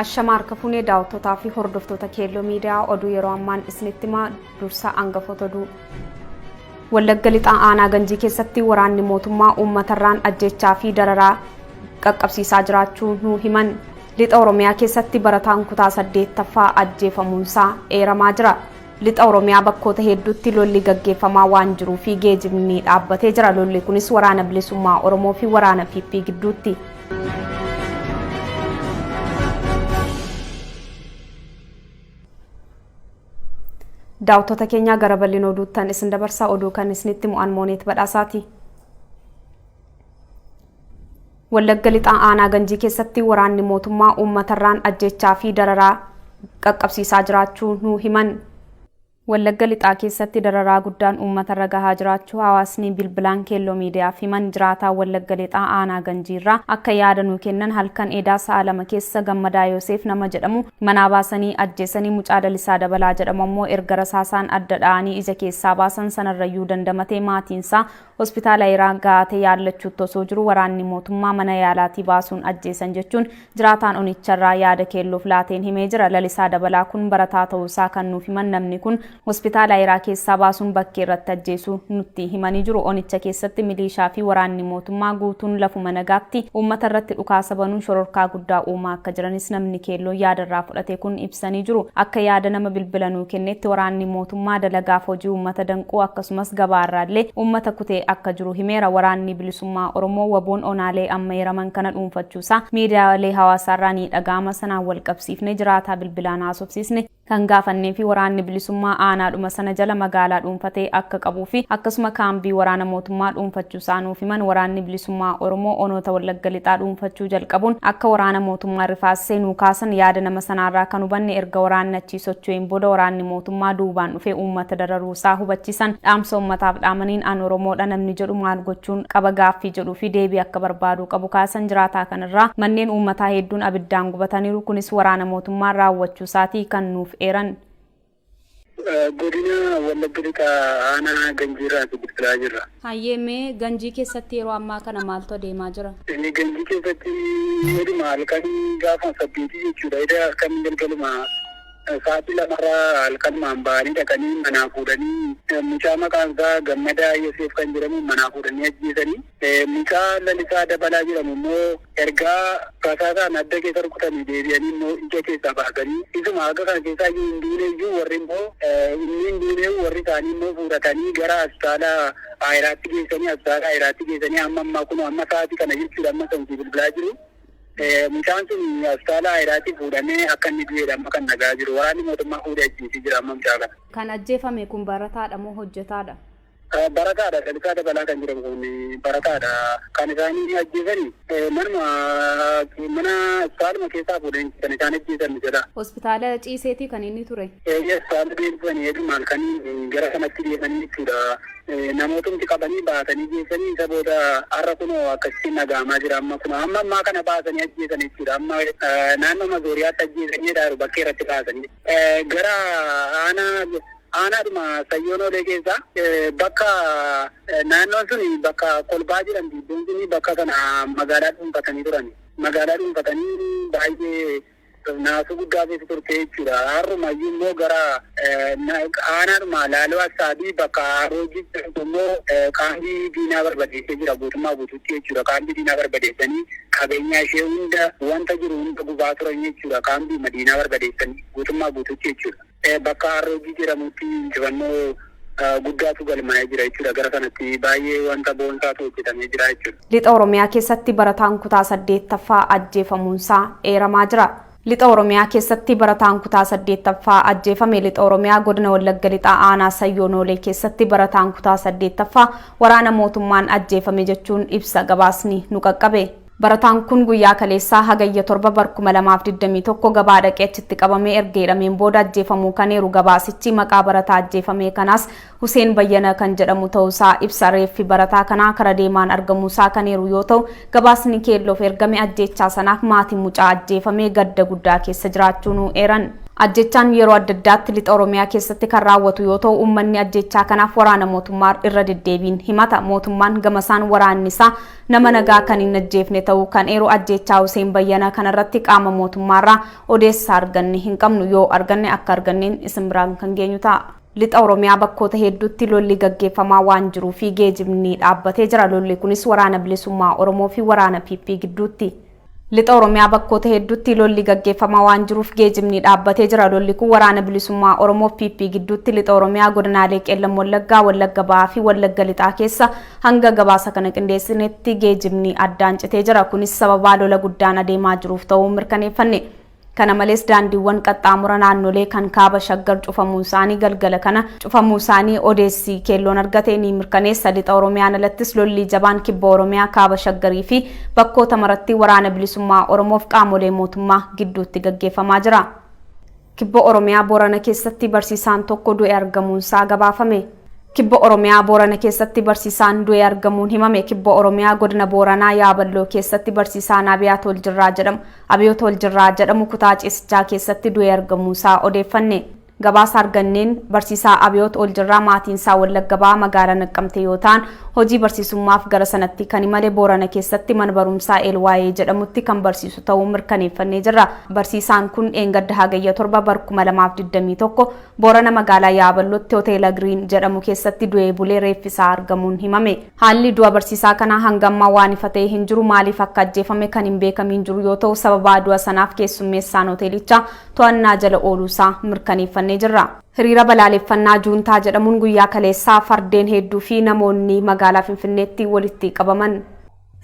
Ashama harka fuunee daawwattootaa fi hordoftoota Keelloo Miidiyaa oduu yeroo ammaan isinitti himaa dursa hangafoota oduu. Wallagga Lixaa Aanaa Ganjii keessatti waraanni mootummaa uummatarraan ajjeechaa fi dararaa qaqqabsiisaa jiraachuu nu himan. Lixa Oromiyaa keessatti barataan kutaa 8ffaa ajjeefamuunsaa eeramaa jira. Lixa Oromiyaa bakkoota hedduutti lolli gaggeeffamaa waan jiruu fi geejibni dhaabbatee jira. Lolli kunis waraana bilisummaa Oromoo fi waraana PP gidduutti. Daawwattoota keenyaa gara bal'ina oduuttan isin dabarsaa oduu kan isinitti mo'an Mooneet Badhaasaati. Wallagga Lixaa Aanaa Ganjii keessatti waraanni mootummaa uummatarraan ajjeechaa fi dararaa qaqqabsiisaa jiraachuu nu himan. Wallagga Lixaa keessatti dararaa guddaan uummatarra gahaa jiraachuu hawaasni bilbilaan Keelloo Miidiyaaf himan. Jiraataan Wallagga Lixaa Aanaa Ganjiirraa akka yaada nuu kennan halkan edaa sa'a 2 keessa Gammadaa Yooseef nama jedhamu manaa baasanii ajjeesanii mucaa Lalisaa Dabalaa jedhamu ammoo erga rasaasaan adda dha'anii ija keessaa baasan sanarrayyuu dandamatee maatiinsaa Hospitaala Ayiraa ga'aatee yaallachuutti osoo jiru waraanni mootummaa mana yaalaatii baasuun ajjeesan jechuun jiraataan onicharraa yaada Keelloof laateen himee jira. Lalisaa Dabalaa kun barataa ta'uu isaa kan nuuf himan namni kun hospitaala Ayiraa keessaa baasuun bakkee irratti ajjeesuu nutti himanii jiru. Onicha keessatti miliishaa fi waraanni mootummaa guutuun lafuma nagaatti uummata irratti dhukaasa banuun shororkaa guddaa uumaa akka jiranis namni Keelloon yaada irraa fudhate kun ibsanii jiru. Akka yaada nama bilbila nuu kenneetti waraanni mootummaa dalagaaf hojii uummata danquu akkasumas gabaa irraallee uummata kutee akka jiru himeera. Waraanni Bilisummaa Oromoo WBOn onaalee amma eeraman kana dhuunfachuusaa miidiyaalee hawaasaarraa ni dhaga'ama. Sanaan walqabsiifnee jiraataa bilbilaan haasofsiisne kan gaafannee fi waraanni bilisummaa aanaadhuma sana jala magaalaa dhuunfatee akka qabuu fi akkasuma kaambii waraana mootummaa dhuunfachuusaa nuuf himan. Waraanni Bilisummaa Oromoo onoota Wallagga Lixaa dhuunfachuu jalqabuun akka waraana mootummaa rifaasisee nuu kaasan yaada nama sanaarraa kan hubanne erga waraanni achii socho'een booda waraanni mootummaa duubaan dhufee uummata dararuusaa hubachiisan. Dhaamsa uummataaf dhaamaniin an Oromoodha namni jedhu maal gochuun qaba gaaffii jedhuu fi deebii akka barbaaduu qabu kaasan. Jiraataa kanarraa manneen uummataa hedduun abiddaan gubataniiru kunis waraana mootummaan raawwachuusaatii kan nuuf eeran. Godina Wallagga Lixaa Aanaa Ganjiirraati bilbilaa jirra. Hayyee mee Ganjii keessatti yeroo ammaa kana maaltu adeemaa jira? Ganjii keessatti eduma halkan gaafa saddeetii jechuudha. Eda halkan galgaluma sa'aatii lamarraa halkanumaan ba'anii dhaqanii manaa fuudhanii mucaa maqaan isaa Gammadaa Yoseef kan jedhamu manaa fuudhanii ajjeesanii mucaa Lalisaa Dabalaa jedhamu immoo ergaa rasaasaan adda keessa rukutanii deebi'anii immoo ija keessaa baasanii isuma haga kana keessaa iyyuu hin duune iyyuu warri immoo inni hin duune warri isaanii immoo fuudhatanii gara hospitaala Ayiraatti geessanii hospitaala Ayiraatti geessanii amma ammaa kun amma sa'aatii kana jechuudha amma kan bilbilaa jiru. Mucaan sun hospitaala Ayiraatti fuudhamee akka inni du'eedha amma kan nagaa jiru. Waraanni mootummaa fuudhee ajjeesee jira amma mucaa kana. Kan ajjeefame kun barataadha moo hojjetaadha? Barataadha. Lalisaa Dabalaa kan jedhamu kun barataadha. Kan isaanii ajjeesani manuma mana hospitaaluma keessaa fuudhanii kan isaan ajjeesan jedha. Hospitaala ciiseetii kan inni ture. Eeyyee hospitaala deebisanii heduma halkanii gara sanatti deemanii jechuudha. Namootumti qabanii baasanii geessanii isa booda har'a kunoo akkasitti dhaga'amaa jira amma kunoo amma ammaa kana baasanii ajjeesan jechuudha. Amma naannoo Mazooriyaatti ajjeesanii jedhaaru bakkee irratti baasanii. Gara aanaa aanaadhuma Sayyoon Oolee keessaa bakka naannoon sun bakka kolbaa jedhamti iddoon sun bakka kana magaalaa dhuunfatanii turan. Magaalaa dhuunfatanii baay'ee naasuu guddaa keessa turte jechuudha. Har'umayyuu immoo gara aanaadhuma Laaloo Assaabii bakka Haroojii jedhamtu immoo kaambii diinaa barbadeessee jira guutummaa guutuutti jechuudha. Kaambii diinaa barbadeessanii qabeenyaa ishee hunda wanta jiru hunda gubaa turan jechuudha. Kaambii diinaa barbadeessanii guutummaa guutuutti jechuudha. Bakka Harroojii jedhamutti injifannoo guddaatu galmaa'ee jira jechuudha. Gara kanatti baay'ee wanta boonsaatu hojjetamee jira jechuudha. Lixa Oromiyaa keessatti barataan kutaa 8ffaa ajjeefamuunsaa eeramaa jira. Lixa Oromiyaa keessatti barataan kutaa 8ffaa ajjeefame. Lixa Oromiyaa Godina Wallagga Lixaa Aanaa Sayyoo Noolee keessatti barataan kutaa 8ffaa waraana mootummaan ajjeefame jechuun ibsa gabaasni nu qaqqabe. Barataan kun guyyaa kaleessaa Hagayya 7 bar 2021 gabaa dhaqee achitti qabamee erga hidhameen booda ajjeefamuu kan eeru gabaasichi, maqaa barataa ajjeefamee kanaas Huseen Bayyana kan jedhamu ta'uusaa ibsa. Reeffi barataa kanaa kara deemaan argamuusaa kan eeru yoo ta'u, gabaasni Keelloof ergame ajjeechaa sanaaf maatiin mucaa ajjeefamee gadda guddaa keessa jiraachuu nuu eeran. Ajjechaan yeroo adda addaatti lixa Oromiyaa keessatti kan raawwatu yoo ta'u, uummanni ajjechaa kanaaf waraana mootummaa irra deddeebiin himata. Mootummaan gamasaan waraanni isaa nama nagaa kan hin ajjeefne ta'uu kan eeru, ajjechaa Hussein Bayyanaa kanarratti qaama mootummaarraa odeessa arganne hin qabnu. Yoo arganne akka arganneen isin biraan kan geenyu ta'a. Lixa Oromiyaa bakkoota hedduutti lolli gaggeeffamaa waan jiruu fi geejibni dhaabbatee jira. Lolli kunis waraana bilisummaa Oromoo fi waraana PP gidduutti. Lixa Oromiyaa bakkoota hedduutti lolli gaggeeffamaa waan jiruuf geejibni dhaabbatee jira. Lolli kun waraana bilisummaa Oromoo fi PP gidduutti. Lixa Oromiyaa godinaalee Qeellam Wallaggaa, Wallagga Bahaa fi Wallagga Lixaa keessa hanga gabaasa kana qindeessinetti geejibni addaan citee jira. Kunis sababaa lola guddaan adeemaa jiruuf ta'uu mirkaneeffanne. Kana malees daandiiwwan qaxxaamura naannolee kan kaaba Shaggar cufamuu isaanii galgala kana cufamuu isaanii odeessi keelloon argate ni mirkaneessa. Lixa Oromiyaan alattis lolli jabaan kibba Oromiyaa, kaaba Shaggarii fi bakkoota maratti waraana bilisummaa Oromoof qaamolee mootummaa gidduutti gaggeeffamaa jira. Kibba Oromiyaa Boorana keessatti barsiisaan tokko du'e argamuunsaa gabaafame. Kibba Oromiyaa Boorana keessatti barsiisaan du'e argamuun himame. Kibba Oromiyaa godina Booranaa Yaaballoo keessatti barsiisaan Abiyaat Oljirraa jedhamu Abiyoot Oljirraa jedhamu kutaa ciisichaa keessatti du'e argamuunsaa odeeffanne. Gabaasa arganneen barsiisaa Abiyoot Oljirraa maatiinsaa Wallagga Bahaa magaalaa Naqqamtee yoo ta'an, hojii barsiisummaaf gara sanatti kan imale Boorana keessatti mana barumsaa Eelwaayee jedhamutti kan barsiisu ta'uu mirkaneeffannee jirra. Barsiisaan kun dheengadda Hagayya 7 bar 2021 Boorana magaalaa Yaaballootti hoteela Giriin jedhamu keessatti du'ee bulee reeffi isaa argamuun himame. Haalli du'a barsiisaa kanaa hanga ammaa waan ifa ta'e hin jiru. Maaliif akka ajjeefame kan hin beekamiin jiru yoo ta'u, sababaa du'a sanaaf keessummeessaan hoteelichaa to'annaa jala ooluusaa mirkaneeffannee jirra. Hiriira balaaleffannaa juuntaa jedhamuun guyyaa kaleessaa fardeen hedduu fi namoonni magaalaa Finfinneetti walitti qabaman.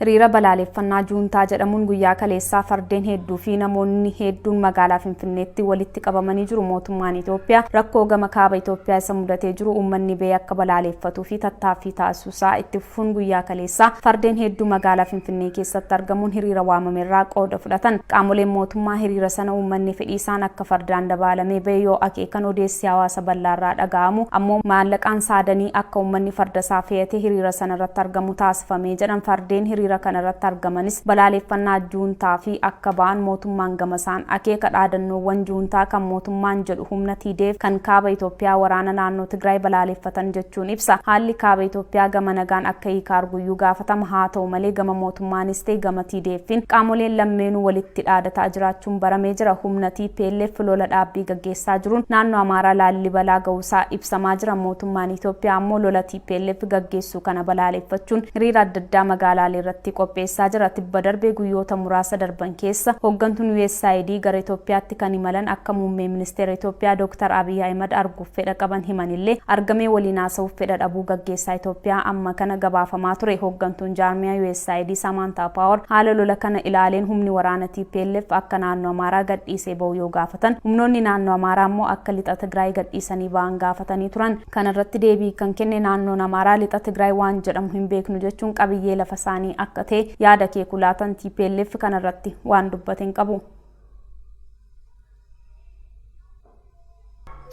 Hiriira balaaleffannaa juuntaa jedhamuun guyyaa kaleessaa fardeen hedduu fi namoonni hedduun magaalaa Finfinneetti walitti qabamanii jiru. Mootummaan Itoophiyaa rakkoo gama kaaba Itoophiyaa isa mudatee jiru uummanni ba'ee akka balaaleeffatuu fi tattaaffii taasisuusaa itti fufuun guyyaa kaleessaa fardeen hedduu magaalaa Finfinnee keessatti argamuun hiriira waamamerraa qooda fudhatan. Qaamoleen mootummaa hiriira sana uummanni fedhiisaan akka fardaan dabaalamee ba'e yoo akeekan, odeessi hawaasa bal'aarraa dhaga'amu ammoo maallaqaan saadanii akka uummanni fardasaa fe'atee hiriira sanarratti argamu taasifamee jedhan. Fardeen hiriira kanarratti argamanis balaaleffannaa juuntaa fi akka ba'an mootummaan gamasaan akeeka. Dhaadannoowwan juuntaa kan mootummaan jedhu humna TDF kan kaaba Itoophiyaa waraana naannoo Tigraay balaaleffatan jechuun ibsa. Haalli kaaba Itoophiyaa gama nagaan akka hiika arguyyuu gaafatama. Haa ta'u malee gama mootummaanis ta'e gama TDF'n qaamoleen lammeenuu walitti dhaadataa jiraachuun baramee jira. Humna TPLF lola dhaabbii gaggeessaa jiruun naannoo Amaaraa Laallibalaa ga'uusaa ibsamaa jira. Mootummaan Itoophiyaa ammoo lola TPLF gaggeessuu kana balaaleffachuun hiriira adda addaa magaalaalee irratti qopheessaa jira. Tibba darbe guyyoota muraasa darban keessa hooggantuun USAID gara Itoophiyaatti kan imalan akka muummee ministeera Itoophiyaa Dr. Abiy Ahimad arguuf fedha qaban himanillee, argamee waliin haasa'uuf fedha dhabuu gaggeessaa Itoophiyaa amma kana gabaafamaa ture. Hooggantuun jaarmiyaa USAID Samantha Power haala lola kana ilaaleen humni waraana TPLF akka naannoo Amaaraa gadhiisee ba'u yoo gaafatan, humnoonni naannoo Amaaraa immoo akka lixa Tigraay gadhiisanii ba'an gaafatanii turan. Kana irratti deebii kan kenne naannoon Amaaraa lixa Tigraay waan jedhamu hin beeknu jechuun qabiyyee lafa isaanii akka ta'e yaada keeku laatan. TPLF kana irratti waan dubbate hin qabu.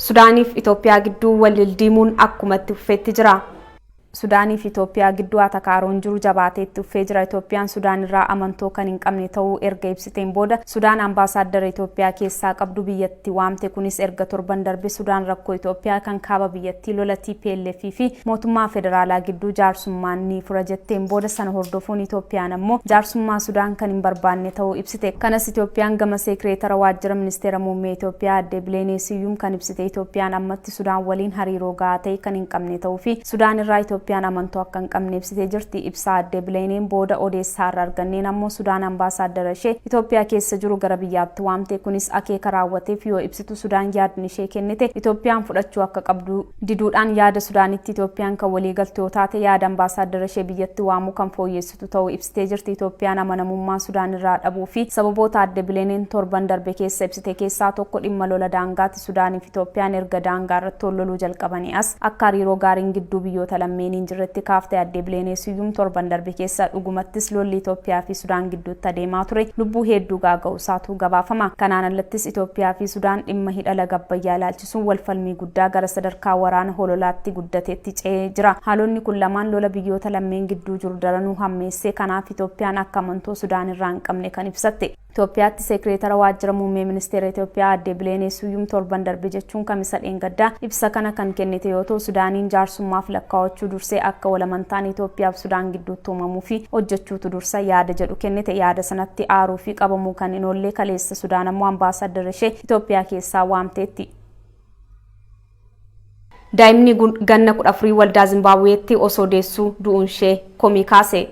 Sudaaniif Itoophiyaa gidduu wal lildiimuun akkuma itti fufetti jira. Sudaanii fi Itoophiyaa gidduu atakaaroon jiru jabaatee itti fufee jira. Itoophiyaan Sudaan irraa amantoo kan hin qabne ta'uu erga ibsiteen booda Sudaan ambaasaaddara Itoophiyaa keessaa qabdu biyyatti waamte. Kunis erga torban darbe Sudaan rakkoo Itoophiyaa kan kaaba biyyattii lola TPLF fi mootummaa federaalaa gidduu jaarsummaan ni fura jetteen booda. Sana hordofuun Itoophiyaan ammoo jaarsummaa Sudaan kan hin barbaanne ta'uu ibsite. Kanas Itoophiyaan gama seekreetara waajjira ministeera muummee Itoophiyaa aadde Bileenee Siyyum kan ibsite. Itoophiyaan ammatti Sudaan waliin hariiroo gahaa ta'e kan hin qabne ta'uu fi Sudaan irraa Itoophiyaan amantoo akka hin qabne ibsitee jirti. Ibsa aadde Bileeneen booda odeessa har'a arganneen ammoo Sudaan ambaasaaddara ishee Itoophiyaa keessa jiru gara biyyaatti waamte. Kunis akeeka raawwateef yoo ibsitu, Sudaan yaadni ishee kennite Itoophiyaan fudhachuu akka qabdu diduudhaan, yaada Sudaanitti Itoophiyaan kan waliigaltu yoo taate yaada ambaasaaddara ishee biyyatti waamuu kan fooyyeessitu ta'uu ibsitee jirti. Itoophiyaan amanamummaa Sudaan irraa dhabuu fi sababoota aadde Bileeneen torban darbe keessa ibsite keessaa tokko dhimma lola daangaati. Sudaaniif Itoophiyaan erga daangaa irratti wal loluu jalqabanii as akka hariiroo gaariin gidduu biyyoota lammeenii kanneen hin jirretti kaafte addee Bileenee Siyyum torban darbe keessa dhugumattis lolli Itoophiyaa fi Sudaan gidduutti adeemaa ture lubbuu hedduu gaaga'u isaatu gabaafama. Kanaan alattis Itoophiyaa fi Sudaan dhimma hidha laga Abbayyaa ilaalchisuun walfalmii guddaa gara sadarkaa waraana hololaatti guddateetti ce'ee jira. Haalonni kun lamaan lola biyyoota lammeen gidduu jiru daranuu hammeessee kanaaf Itoophiyaan akka amantoo Sudaan irraa hin qabne kan ibsatte. Itoophiyaatti seekreetara waajjira muummee ministeera Itoophiyaa aadde Bileenee Suyyum torban darbe jechuun kamisa dheengaddaa ibsa kana kan kennite yoo ta'u Sudaaniin jaarsummaaf lakkaawachuu dursee akka walamantaan Itoophiyaaf Sudaan gidduutti uumamuu fi hojjechuutu dursa yaada jedhu kennite. Yaada sanatti aaruu fi qabamuu kan hin oolle kaleessa Sudaan ammoo ambaasaadara ishee Itoophiyaa keessaa waamteetti. Daa'imni ganna 14 waldaa Zimbaabuweetti osoo deessuu du'uun ishee komii kaase.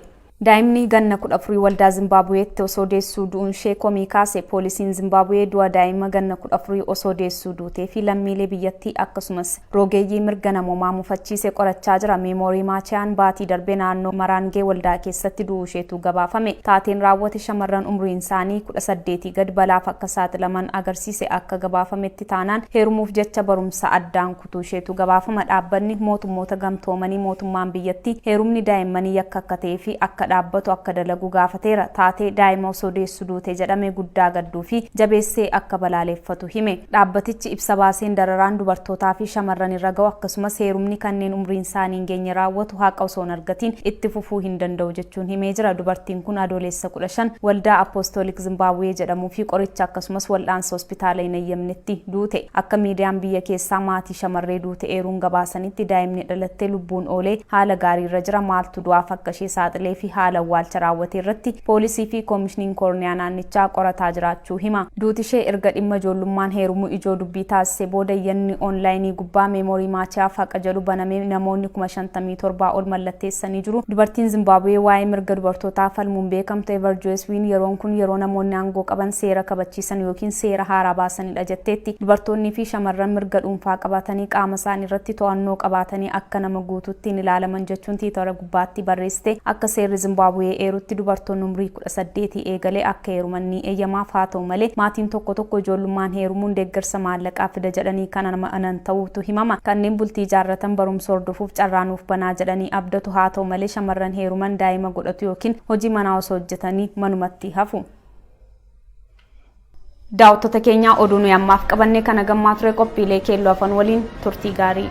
Daa'imni ganna 14 waldaa Zimbaabuweetti osoo deessuu du'uun ishee komii kaase. Poolisiin Zimbaabuwee du'a daa'ima ganna 14 osoo deessuu duutee fi lammiilee biyyattii akkasumas rogeeyyii mirga namoomaa mufachiise qorachaa jira. Meemoorii Maachiyaan baatii darbe naannoo Maraangee waldaa keessatti du'uu isheetu gabaafame. Taateen raawwate shamarran umriin isaanii 18 gad balaaf akka saaxilaman agarsiise. Akka gabaafametti taanaan heerumuuf jecha barumsa addaan kutuu isheetu gabaafama. Dhaabbanni mootummoota gamtoomanii mootummaan biyyattii heerumni daa'immanii yakka akka ta'ee fi akka dhaabbatu akka dalagu gaafateera. Taatee daa'ima osoo deessu duute jedhame guddaa gadduu fi jabeessee akka balaaleeffatu hime. Dhaabbatichi ibsa baaseen dararaan dubartootaa fi shamarran irra ga'u akkasumas heerumni kanneen umriin isaanii hin geenye raawwatu haqa osoo hin argatiin itti fufuu hin danda'u jechuun himee jira. Dubartiin kun adoolessa 15 waldaa Apostoolik Zimbaabuwee jedhamuu fi qoricha akkasumas wal'aansa hospitaala hin eeyyamnetti duute. Akka miidiyaan biyya keessaa maatii shamarree duute eeruun gabaasanitti daa'imni dhalattee lubbuun oolee haala gaarii irra jira. Maaltu du'aaf akka ishee saaxilee fi haala awwaalcha raawwate irratti poolisii fi koomishiniin koorniyaa naannichaa qorataa jiraachuu hima. Duuti ishee erga dhimma ijoollummaan heerumuu ijoo dubbii taasise booda iyyanni onlaayinii gubbaa meemoorii Maachiyaaf haqa jedhu banamee namoonni 57,000 ol mallatteessanii jiru. Dubartiin Zimbaabuwee waa'ee mirga dubartootaa falmuun beekamtu Everjoyce Wiin yeroon kun yeroo namoonni aangoo qaban seera kabachiisan yookiin seera haaraa baasanidha jetteetti. Dubartoonnii fi shamarran mirga dhuunfaa qabaatanii qaama isaanii irratti to'annoo qabaatanii akka nama guutuutti hin ilaalaman jechuun tiitara gubbaatti barreessite. Akka seerri Zimbaabuwee eerutti dubartoonni umrii 18 eegalee akka heeruman ni eeyyamaaf. Haa ta'u malee maatiin tokko tokko ijoollummaan heerumuun deeggarsa maallaqaa fida jedhanii kan amanan ta'uutu himama. Kanneen bultii ijaarratan barumsa hordofuuf carraa nuuf banaa jedhanii abdatu. Haa ta'u malee shamarran heeruman daa'ima godhatu yookiin hojii manaa osoo hojjetanii manumatti hafu. Daawwattoota keenya oduu nuyi ammaaf qabanne kana gammaa ture qophiilee keelloo hafan waliin turtii gaarii.